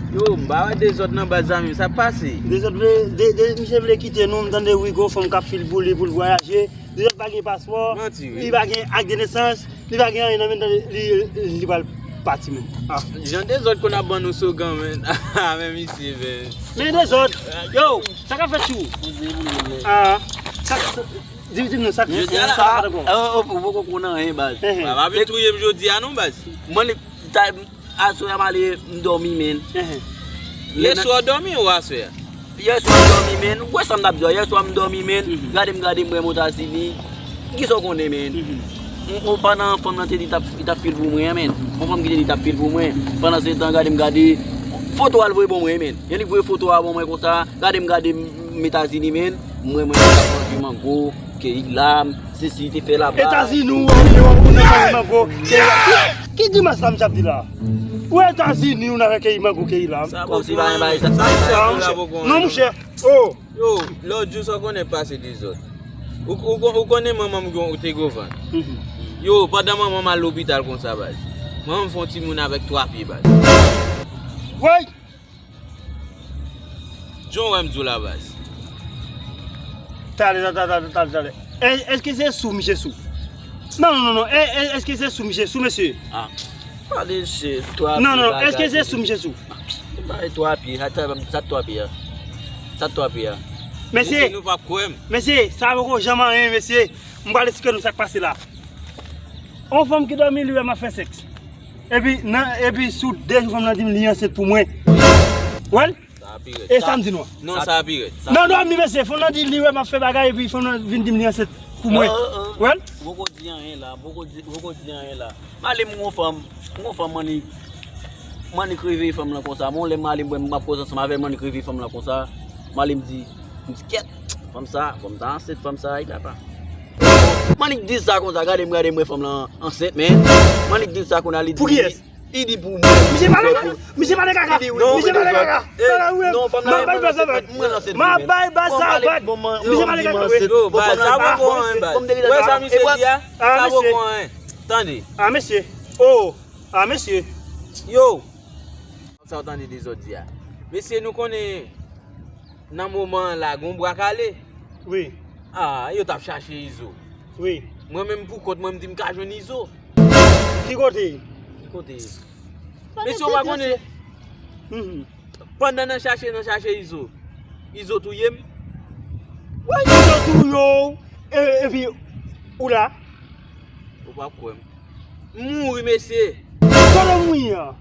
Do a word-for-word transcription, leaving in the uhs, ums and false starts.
Yo, m pa wè Dezòd nan baz, zanmi m, sa k pase? Dezòd vle, de, de, misye vle kite nou, m tande wi, gon fanm k ap fil pou li pou l vwayaje. Dezòd pa gen paspò, li pa gen ak de nesans, li pa gen anyen nan men li, li, li pral pati menm. Ah. Jan Dezòd konn ap ban nou slogan, men. Ah, men misye, men. Men Dezòd, yo, sa k ap fèt sou ou? Ah, sa, sa, di, di nou sa k fèt. Jodi a la, sa, ou poko konn anyen, baz. Ehe. Pa vin touye m jodi a non, baz. Mwen, li, ta, Aswè a m ale, m dòmi, men. Ehe. Yèswa w dòmi ou aswè a? Yèswa m dòmi, men. Ou wè sa m t ap di a? Yèswa m dòmi, men. Mhm. Gade m, gade m, mwen Etazini. Kisa w konnen, men? Mhm. M, m, pandan fanm nan te di t ap, li t ap fil pou mwen, men. Yon fanm ki te di t ap fil pou mwen. Pandan se tan, gade m, gade. Foto a l voye ban mwen, men. Yon li voye foto a ban mwen konsa. Gade m, gade m, m Etazini, men. Mwen, mwen, mwen, mwen, mango. Keyi lam, sesi te fè la. Etazini, ou, ou, ou nan kay mango. Ki, ki grimas la misye ap di la? Ou Etazini, ou nan keyi mango, keyi lam. Kòmsi pa gen bagay sa. Non, monchè. Oh. Yo, lòt jou sa w konnen pase Dezòd. Ou, ou, ou konnen manman m te gwo vant. Mhm. Yo, pandan manman m al lopital konsa, baz. Manman m fè yon timoun avèk twa pye, baz. Woy! Jan w wè m di w la, baz. Talè, talè, talè, talè, talè. È-, èske se sou misye sou? Non, non, non, non. È-, è-, èske se sou misye sou, mesye? Ah. Pale, se twa pye. Non, non, èske se sou misye sou? Bagay twa pye, sa, sa, sa twa pye a. Sa twa pye a. Mesye, mesye, nou p ap kwè m. Mesye, sa poko janm anyen, mesye. M pral eksplike nou sa k pase la. On fanm ki dòmi, li wè m ap fè sèks. Epi, nan, epi sou de jou fanm nan di m li ansent pou mwen. Wè l? Sa pi rèd. E sa m di nou an? Non, sa pi rèd. Nan dòmi, mesye, fanm nan di li wè m ap fè bagay, epi fanm nan vin di m li ansent pou mwen. Wè l? Poko di anyen la, poko di, poko di anyen la. M ale m gon fanm, m gon fanm m annik, m annik reveye fanm lan konsa. Bon, lè m ale m wè m ap koze ansanm avè l, m annik reveye fanm lan konsa. M ale m di, m di, kèt, fanm sa, fanm sa ansent, fanm sa, e papa. M annik di sa konsa, gade m, gade m wè fanm lan ansent, men. M annik di sa konsa, li di. Pou kiyès? Li di pou mwen. Misye pale kaka. Misye pale kaka. Misye pale kaka. Non, fanm nan, m ap bay baz avè l. M ap bay baz sa avè l. Misye pale kaka, wi. Yo, baz, sa poko anyen, baz. Ou wè sa misye di a? Sa poko anyen. Tande. Ah, mesye. Oh. Ah, mesye. Yo. Sa w tande Dezòd di a? Mesye, nou konnen nan moman an la, gon bwa kale. Wi. Ah, yo t ap chache Izo. Wi. Mwen menm pou kont mwen, m di m ka jwenn Izo. Ki kote? Ki kote? Mesye, w pa konnen. Mhm. Pandan n ap chache, n ap chache Izo. Izo touye m. Wè Izo touye w. E, epi, ou la? Ou p ap kwè m. M mouri, mesye. Kote w mouri an?